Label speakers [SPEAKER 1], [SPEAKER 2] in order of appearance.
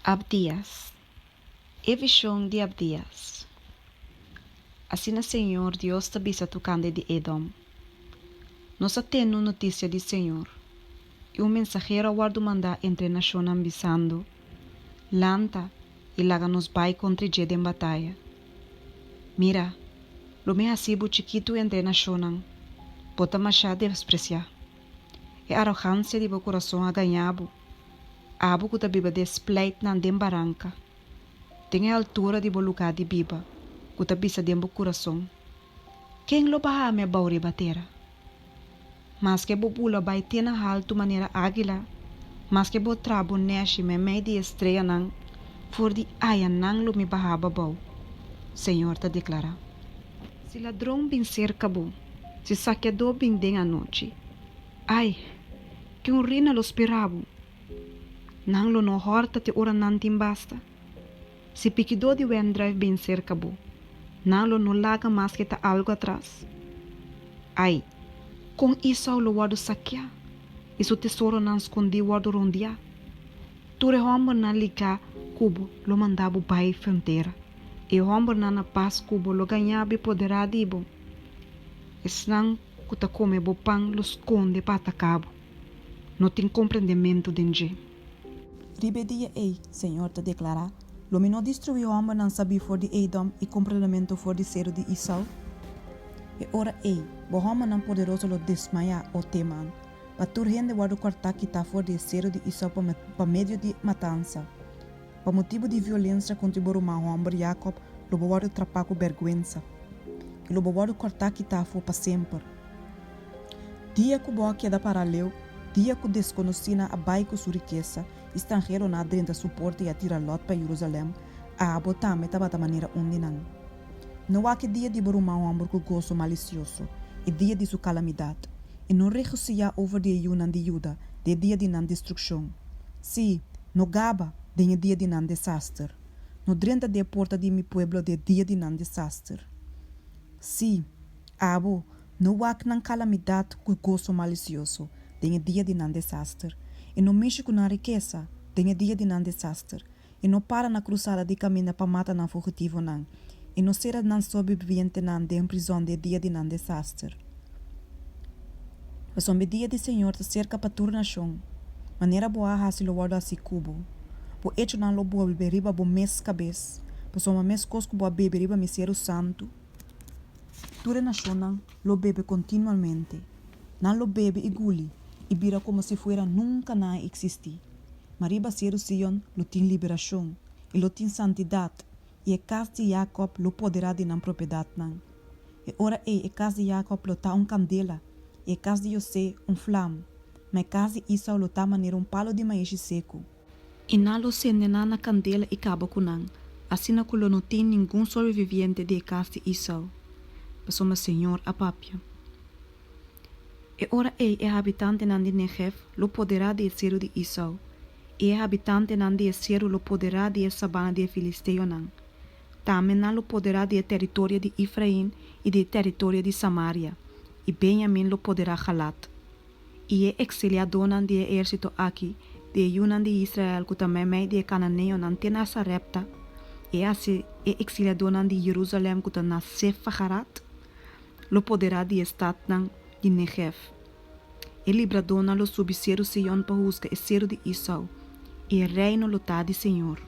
[SPEAKER 1] Abdias. E vishon di Abdias. Asina señor Dios ta bisa tokante di Edom, Nos a tende un notisia di señor, i un mensahero a wòrdu mandá entre e nashonnan bisando, Lanta i laga nos bai kontra dje den bataya. Mira, lo mi hasi bo chikitu entre e nashonnan, bo ta mashá despresiá. E arogansia di bo kurason a gañá bo, abo ku ta biba den spleitnan den baranka, den e altura di bo lugá di biba, ku ta bisa den bo kurason, Ken lo baha mi abou riba tera? Maske bo bula bai te na haltu manera águila, maske bo traha bo nèshi meimei di e streanan, for di ayanan lo mi baha bo abou, Señor ta deklará. Si ladron bin serka bo, si sakeadó bin den anochi, ai, ki un rina lo spera bo! Nan lo no hòrta te ora nan tin basta. Si pikidó di wendrùif bin serka bo, nan lo no laga maske ta algu atras. Ai, kon Esau lo wòrdu sakeá i su tesoronan skondí wòrdu rondiá! Tur e hòmbernan ligá ku bo lo manda bo bai frontera, i e hòmbernan na pas ku bo lo gañá bo i poderá di bo. Esnan ku ta kome bo pan lo skonde pa ataká bo. No tin komprendementu den dje.
[SPEAKER 2] Riba e dia ei, Señor ta deklará, lo mi no destruí hòmbernan sabí for di Edòm i komprendementu for di seru di Esau? E ora ei, bo hòmbernan poderoso lo desmayá, o Teman, pa tur hende wòrdu kòrtá kitá for di e seru di Esau pa medio di matansa. Pa motibu di violensia kontra bo ruman hòmber Jakòb lo bo wòrdu trapá ku bèrgwensa, i lo bo wòrdu kòrtá kitá afó pa semper. Dia ku bo a keda pará leu, dia ku deskonosínan a bai ku su rikesa i stranheronan a drenta su porta i a tira lòt pa Jerusalèm, abo tambe tabata manera un di nan. No wak e dia di bo ruman hòmber ku goso malisioso, e dia di su kalamidat, i no regosihá over di e yunan di Juda den e dia di nan destrukshon. Sí, no gaba den e dia di nan desaster. No drenta den e porta di mi pueblo den e dia di nan desaster. Sí, abo, no wak nan kalamidat ku goso malisioso den e dia di nan desaster, i no mishi ku nan rikesa den e dia di nan desaster, i no para na krusada di kaminda pa mata nan fugitivonan, i no sera nan sobrebibientenan den prizòn den e dia di nan desaster. Pasobra e dia di Señor ta serka pa tur nashon. Manera bo a hasi lo wòrdu hasi ku bo. Bo echonan lo bolbe riba bo mes kabes, pasobra meskos ku bo a bebe riba mi seru santu, tur e nashonnan lo bebe kontinuamente. Nan lo bebe i guli i bira komo si fuera nunka nan a eksistí. Ma riba seru Sion lo tin liberashon i lo tin santidat, i e kas di Jakòb lo poderá di nan propiedatnan. E ora ei e kas di Jakòb lo ta un kandela i e kas di José un flam, ma e kas di Esau lo ta manera un palu di maishi seku.
[SPEAKER 1] I nan lo sende nan na kandela i kaba ku nan, asina ku lo no tin ningun sobreviviente di e kas di Esau, pasobra señor a papia. E ora ei e habitantenan di Negev lo poderá di e seru di Esau, i e habitantenan di e seru lo poderá di e sabana di e filisteonan. Tambe nan lo poderá di e teritorio di Efrain i di e teritorio di Samaria, i Benjamin lo poderá Galat. I e eksiliadónan di e ehérsito akí, di e yunan di Israel ku ta meimei di e kananeonan te na Sarepta, i e eksiliadónan di Jerusalèm ku ta na Sefaharat, lo poderá di e statnan di Negev. E libradónan lo subi seru Sion pa husga e seru di Esau, i e reino lo ta di señor.